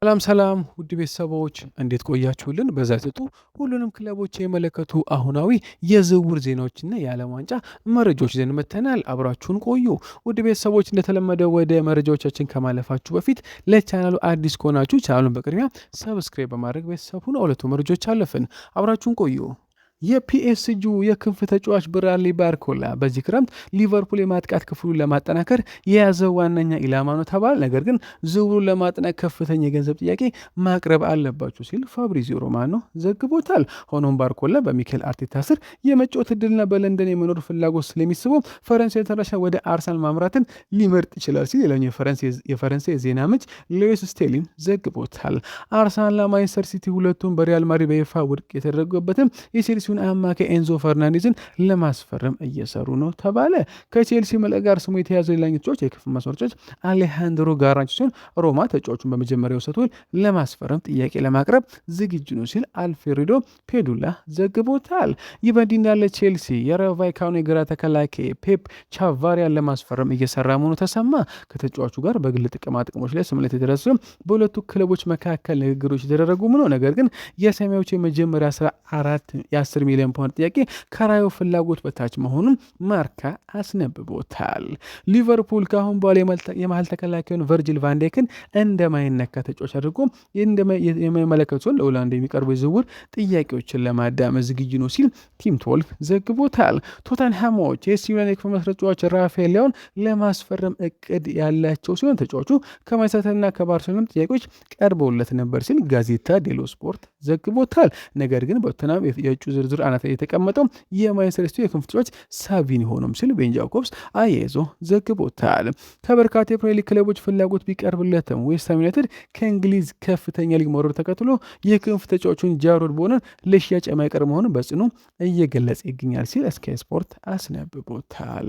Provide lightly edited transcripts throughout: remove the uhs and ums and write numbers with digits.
ሰላም ሰላም ውድ ቤተሰቦች እንዴት ቆያችሁልን? በዛ ጥጡ ሁሉንም ክለቦች የመለከቱ አሁናዊ የዝውውር ዜናዎችና የዓለም ዋንጫ መረጃዎች ይዘን መጥተናል። አብራችሁን ቆዩ። ውድ ቤተሰቦች እንደተለመደው ወደ መረጃዎቻችን ከማለፋችሁ በፊት ለቻናሉ አዲስ ከሆናችሁ ቻናሉን በቅድሚያ subscribe በማድረግ ቤተሰብ ሁኑ። ሁለቱ መረጃዎች አለፍን። አብራችሁን ቆዩ። የፒኤስጂው የክንፍ ተጫዋች ብራድሊ ባርኮላ በዚህ ክረምት ሊቨርፑል የማጥቃት ክፍሉን ለማጠናከር የያዘው ዋነኛ ኢላማ ነው ተባለ። ነገር ግን ዝውውሩን ለማጥናቅ ከፍተኛ የገንዘብ ጥያቄ ማቅረብ አለባቸው ሲል ፋብሪዚዮ ሮማኖ ዘግቦታል። ሆኖም ባርኮላ በሚኬል አርቴታ ስር የመጫወት እድልና በለንደን የመኖር ፍላጎት ስለሚስበው ፈረንሳይ international ወደ አርሰናል ማምራትን ሊመርጥ ይችላል ሲል ሌላኛው የፈረንሳይ የዜና ምንጭ ሌዊስ ስቴሊን ዘግቦታል። አርሰናልና ማንቸስተር ሲቲ ሁለቱም በሪያል ማድሪድ በይፋ ውድቅ የተደረገበትም የቼልሲውን አማካይ ኤንዞ ፈርናንዴዝን ለማስፈረም እየሰሩ ነው ተባለ። ከቼልሲ መልቀቅ ጋር ስሙ የተያዘው ሌላኛው ተጫዋች የክንፍ መስመር ተጫዋች አሌሃንድሮ ጋርናቾ ሲሆን ሮማ ተጫዋቹን በመጀመሪያው ውሰት ውል ለማስፈረም ጥያቄ ለማቅረብ ዝግጁ ነው ሲል አልፍሬዶ ፔዱላ ዘግቦታል። ይህ በእንዲህ እንዳለ ቼልሲ የራዮ ቫይካኖ የግራ ተከላካይ ፔፕ ቻቫሪያን ለማስፈረም እየሰራ መሆኑ ተሰማ። ከተጫዋቹ ጋር በግል ጥቅማ ጥቅሞች ላይ ስምምነት የተደረሰ በሁለቱ ክለቦች መካከል ንግግሮች የተደረጉ ነው። ነገር ግን የሰማያዊዎቹ የመጀመሪያ 14 የ10 ሚሊዮን ፓውንድ ጥያቄ ከራዮ ፍላጎት በታች መሆኑን ማርካ አስነብቦታል። ሊቨርፑል ከአሁን በኋላ የመሀል ተከላካዩን ቨርጂል ቫንዴክን እንደማይነካ ተጫዋች አድርጎ የማይመለከት ሲሆን ለሆላንድ የሚቀርቡ የዝውውር ጥያቄዎችን ለማዳመጥ ዝግጁ ነው ሲል ቲም ቶልክ ዘግቦታል። ቶተንሃሞች የኤሲ ሚላን የክንፍ መስመር ተጫዋች ራፋኤል ሊያኦን ለማስፈረም እቅድ ያላቸው ሲሆን ተጫዋቹ ከማንቸስተርና ከባርሴሎናም ጥያቄዎች ቀርበውለት ነበር ሲል ጋዜታ ዴሎ ስፖርት ዘግቦታል። ነገር ግን በቶተንሃም የእጩ ዝርዝር አናት ላይ የተቀመጠው የማንቸስተር ሲቲ የክንፍ ተጫዋች ሳቪኒሆ ነው ሲል ቤን ጃኮብስ አያይዞ ዘግቦታል። ከበርካታ የፕሪሚየር ሊግ ክለቦች ፍላጎት ቢቀርብለትም ዌስትሃም ዩናይትድ ከእንግሊዝ ከፍተኛ ሊግ መውረዱ ተከትሎ የክንፍ ተጫዋቹን ጃሮድ ቦወንን ለሽያጭ የማይቀርብ መሆኑን በጽኑ እየገለጸ ይገኛል ሲል ስካይ ስፖርት አስነብቦታል።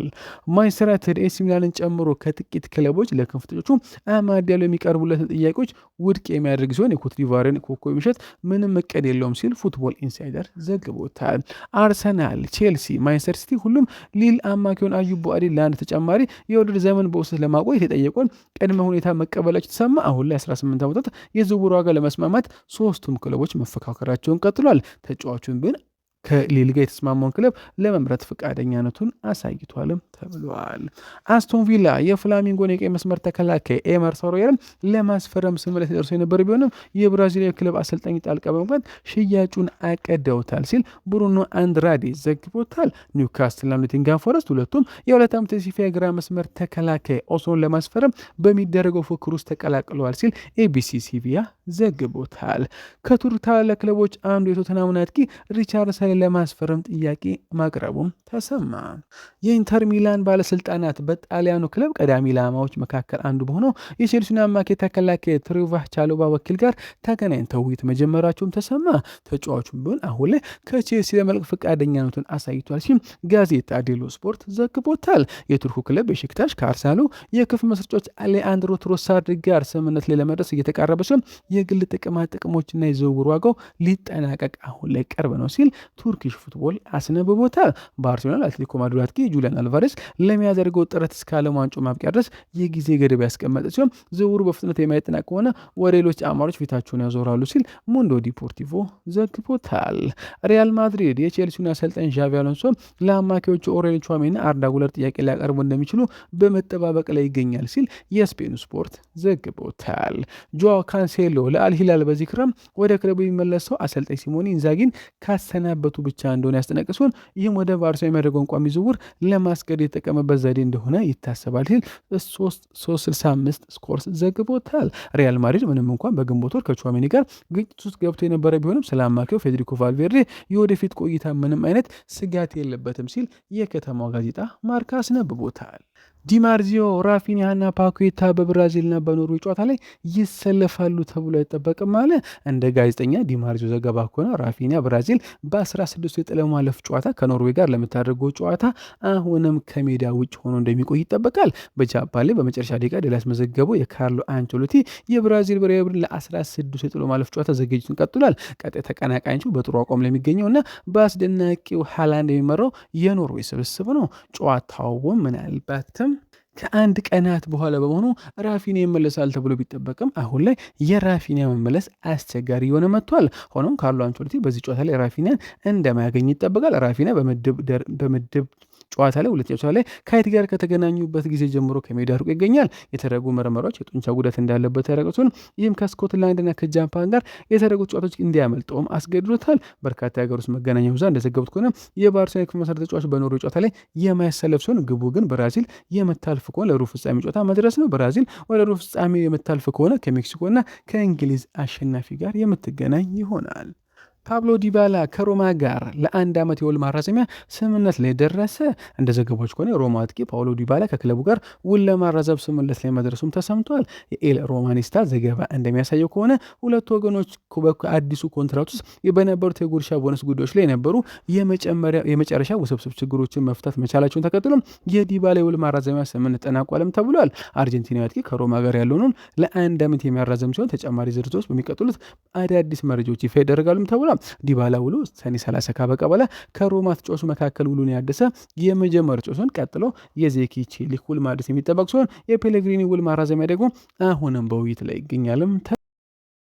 ማንቸስተር ዩናይትድ ኤሲ ሚላንን ጨምሮ ከጥቂት ክለቦች ለክንፍ ተጫዋቹ አማድ ዲያሎ የሚቀርቡለትን ጥያቄዎች ውድቅ የሚያደርግ ሲሆን የኮትዲቫርን ኮከብ መሸጥ ምንም እቅድ የለውም ሲል ፉትቦል ኢንሳይደር ዘግቦታል። አርሰናል፣ ቼልሲ፣ ማንቸስተር ሲቲ ሁሉም ሊል አማካዩን አዩብ ቦአዲ ለአንድ ተጨማሪ የውድድር ዘመን በውሰት ለማቆየት የጠየቀውን ቅድመ ሁኔታ መቀበላቸው ተሰማ። አሁን ላይ 18 ዓመታት የዝውውር ዋጋ ለመስማማት ሶስቱም ክለቦች መፈካከራቸውን ቀጥሏል። ተጫዋቹን ግን ከሊል ጋር የተስማማውን ክለብ ለመምረጥ ፈቃደኛነቱን አሳይቷልም ተብሏል። አስቶን ቪላ የፍላሚንጎን የቀኝ መስመር ተከላካይ ኤመርሰን ሮያልን ለማስፈረም ስምምነት ደርሶ የነበረ ቢሆንም የብራዚላዊ ክለብ አሰልጣኝ ጣልቃ በመግባት ሽያጩን አቅደውታል ሲል ብሩኖ አንድራዴ ዘግቦታል። ኒውካስትልና ኖቲንግሃም ፎረስት ሁለቱም የ2 ዓመት የሲቪያ ግራ መስመር ተከላካይ ኦሶን ለማስፈረም በሚደረገው ፉክክር ውስጥ ተቀላቅለዋል ሲል ኤቢሲ ሲቪያ ዘግቦታል። ከቱርክ ታላላቅ ክለቦች አንዱ የቶተንሃሙን አጥቂ ሪቻርልሰንን ለማስፈረም ጥያቄ ማቅረቡም ተሰማ። የኢንተር ሚላን ባለስልጣናት በጣሊያኑ ክለብ ቀዳሚ ኢላማዎች መካከል አንዱ በሆነው የቼልሲውን አማካይ ተከላካይ ትሬቮ ቻሎባ ወኪል ጋር ተገናኝተው ውይይት መጀመራቸውም ተሰማ። ተጫዋቹም ቢሆን አሁን ላይ ከቼልሲ ለመልቀቅ ፈቃደኛነቱን አሳይቷል ሲል ጋዜጣ ዴሎ ስፖርት ዘግቦታል። የቱርኩ ክለብ ቤሺክታሽ ከአርሰናሉ የክንፍ መስመር ተጫዋች አሌአንድሮ ትሮሳርድ ጋር ስምምነት ላይ ለመድረስ እየተቃረበ ሲሆን የግል ጥቅማ ጥቅሞችና የዝውውር ዋጋው ሊጠናቀቅ አሁን ላይ ቅርብ ነው ሲል ቱርኪሽ ፉትቦል አስነብቦታል። ባርሴሎና ለአትሌቲኮ ማድሪድ አጥቂ ጁሊያን አልቫሬስ ለሚያደርገው ጥረት እስከ ዓለም ዋንጫው ማብቂያ ድረስ የጊዜ ገደብ ያስቀመጠ ሲሆን ዝውውሩ በፍጥነት የማይጠናቀቅ ከሆነ ወደ ሌሎች አማራጮች ፊታቸውን ያዞራሉ ሲል ሞንዶ ዲፖርቲቮ ዘግቦታል። ሪያል ማድሪድ የቼልሲውን አሰልጣኝ ዣቪ አሎንሶ ለአማካዮቹ ኦሬሊየን ቹዋሜኒና አርዳ ጉለር ጥያቄ ሊያቀርቡ እንደሚችሉ በመጠባበቅ ላይ ይገኛል ሲል የስፔኑ ስፖርት ዘግቦታል። ጆዋ ካንሴሎ ለአልሂላል በዚህ ክረምት ወደ ክለቡ የሚመለሰው አሰልጣኝ ሲሞኔ ኢንዛጊን ካሰናበቱ ብቻ እንደሆነ ያስጠነቀቀ ሲሆን ይህም ወደ ባርሳ የሚያደርገውን ቋሚ ዝውውር ለማስገደድ የተጠቀመበት ዘዴ እንደሆነ ይታሰባል ሲል 365 ስኮርስ ዘግቦታል። ሪያል ማድሪድ ምንም እንኳን በግንቦት ወር ከቹዋሜኒ ጋር ግጭት ውስጥ ገብቶ የነበረ ቢሆንም ስለ አማካዩ ፌዴሪኮ ቫልቬርዴ የወደፊት ቆይታ ምንም አይነት ስጋት የለበትም ሲል የከተማው ጋዜጣ ማርካ አስነብቦታል። ዲማርዚዮ፣ ራፊኒያና ፓኩታ በብራዚልና በኖርዌይ ጨዋታ ላይ ይሰለፋሉ ተብሎ አይጠበቅም አለ። እንደ ጋዜጠኛ ዲማርዚዮ ዘገባ ከሆነ ራፊኒያ ብራዚል በ16ቱ የጥሎ ማለፍ ጨዋታ ከኖርዌይ ጋር ለምታደርገው ጨዋታ አሁንም ከሜዳ ውጭ ሆኖ እንደሚቆይ ይጠበቃል። በጃፓን ላይ በመጨረሻ ደቂቃ ድል ያስመዘገበው የካርሎ አንቸሎቲ የብራዚል ብሔራዊ ቡድን ለ16ቱ የጥሎ ማለፍ ጨዋታ ዝግጅቱን ቀጥሏል። ቀጣይ ተቀናቃኞቹ በጥሩ አቋም ለሚገኘው እና በአስደናቂው ሃላንድ የሚመራው የኖርዌይ ስብስብ ነው። ጨዋታው ምናልባትም ከአንድ ቀናት በኋላ በመሆኑ ራፊኒያ ይመለሳል ተብሎ ቢጠበቅም አሁን ላይ የራፊኒያ መመለስ አስቸጋሪ የሆነ መጥቷል። ሆኖም ካርሎ አንቸሎቲ በዚህ ጨዋታ ላይ ራፊኒያን እንደማያገኝ ይጠበቃል። ራፊኒያ በምድብ ጨዋታ ላይ ሁለት ጨዋታ ላይ ከሀይቲ ጋር ከተገናኙበት ጊዜ ጀምሮ ከሜዳ ርቆ ይገኛል። የተደረጉ ምርመራዎች የጡንቻ ጉዳት እንዳለበት ያረጋገጡ ሲሆን ይህም ከስኮትላንድና ከጃፓን ጋር የተደረጉት ጨዋታዎች እንዲያመልጠውም አስገድዶታል። በርካታ የሀገር ውስጥ መገናኛ ብዙሃን እንደዘገቡት ከሆነ የባርሴሎና የክፍ መሰረት ተጫዋች በኖርዌይ ጨዋታ ላይ የማይሰለፍ ሲሆን ግቡ ግን ብራዚል የምታልፍ ከሆነ ለሩብ ፍጻሜ ጨዋታ መድረስ ነው። ብራዚል ወደ ሩብ ፍጻሜ የምታልፍ ከሆነ ከሜክሲኮና ከእንግሊዝ አሸናፊ ጋር የምትገናኝ ይሆናል። ፓብሎ ዲባላ ከሮማ ጋር ለ1 ዓመት የውል ማራዘሚያ ስምምነት ላይ ደረሰ። እንደ ዘገባዎች ከሆነ የሮማ አጥቂ ፓውሎ ዲባላ ከክለቡ ጋር ውል ለማራዘም ስምምነት ላይ መድረሱም ተሰምቷል። የኤል ሮማኒስታ ዘገባ እንደሚያሳየው ከሆነ ሁለቱ ወገኖች በአዲሱ ኮንትራት ውስጥ በነበሩት የጉርሻ ቦነስ ጉዳዮች ላይ የነበሩ የመጨረሻ ውስብስብ ችግሮችን መፍታት መቻላቸውን ተከትሎ የዲባላ የውል ማራዘሚያ ስምምነት ተጠናቋልም ተብሏል። አርጀንቲናዊ አጥቂ ከሮማ ጋር ያለውን ለ1 ዓመት የሚያራዘም ሲሆን ተጨማሪ ዝርዝሮች በሚቀጥሉት አዳዲስ መረጃዎች ይፋ ይደረጋሉም ተብሏል። ዲባላ ውሉ ሰኔ 30 ካበቃ በኋላ ከሮማ ተጫዋቾች መካከል ውሉን ያደሰ የመጀመሪያው ተጫዋች ሲሆን ቀጥሎ የዜኪ ቼሊክ ውል ማደስ የሚጠበቅ ሲሆን የፔሌግሪኒ ውል ማራዘሚያ ደግሞ አሁንም በውይይት ላይ ይገኛልም።